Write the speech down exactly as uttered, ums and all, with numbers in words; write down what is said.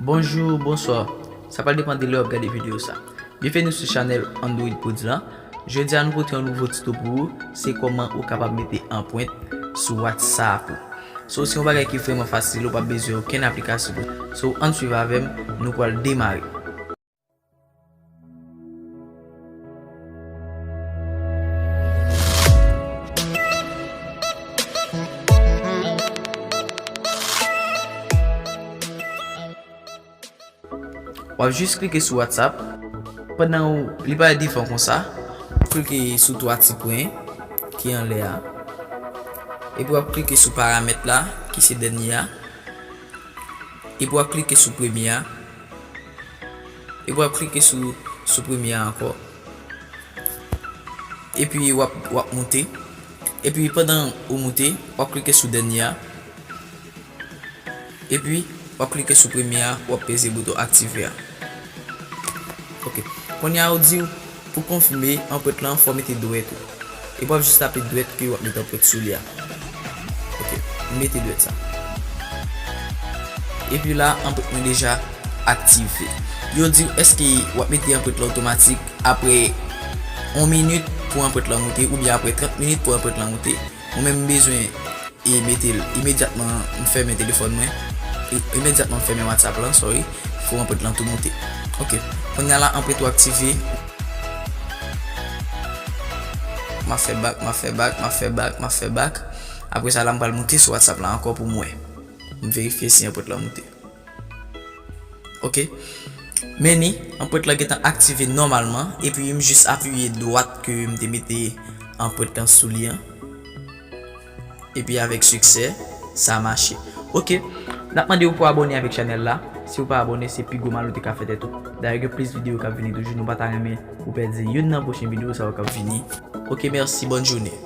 Bonjou, bonswa. Sa pral depann de lè w ap gade videyo sa. Byenveni sou chanèl Android Pods la. Jodi a nou pote yon nouvo tito pou ou, se kòman ou kapab mete anprent sou WhatsApp ou. So, se yon bagay ki vrèman fasil, ou p ap bezwen okenn aplikasyon. So, ann swiv avè m, nou pral demare. W ap jis klike sou WhatsApp. Pandan w, li pral devan konsa, w klike sou twa ti pwen ki anlè a. Epi w ap klike sou paramèt la, ki se dènye a. Epi w ap klike sou premye a. Epi w ap klike sou, sou premye a ankò. Epi w ap, w ap moute. Epi pandan ou moute, w ap klike sou dènye a. Epi, w ap klike sou premye a, w ap peze bouton aktive a. Ok. Kounye a, yo di w, pou konfime anprent lan, fò w mete dwèt ou. Epi w ap jis tape dwèt ke w ap mete anprent sou li a. Ok, m mete dwèt sa. Epi la, anprent mwen deja aktive. Yo di w èske w ap mete anprent lan otomatik apre yon minit pou anprent lan moute, oubyen apre trant minit pou anprent lan moute. Mwen menm, m bezwen e mete l imedyatman m fèmen telefòn mwen. I-, imedyatman m fèmen WhatsApp lan, sorry. Fò anprent lan tou moute. Ok. Kounye a la, anprent ou aktive. M ap fè back, m ap fè back, m ap fè back, m ap fè back. Apre sa la, m pral moute sou WhatsApp la ankò pou m wè. M verifye si anprent lan moute. Ok. Men ni, anprent lan gentan aktive nòmalman, epi m jis apiye dwat ke m te mete anprent lan sou li an. Epi avèk siksè, sa mache. Ok. N ap mande w pou abòne avèk chanèl la. Si w pa abòne, se pi gwo mal ou te ka fè tèt ou. Dayè, gen plis videyo k ap vini toujou. Nou pa ta renmen ou pèdi youn nan pwochen videyo sa yo k ap vini. Ok, mèsi, bòn jounen.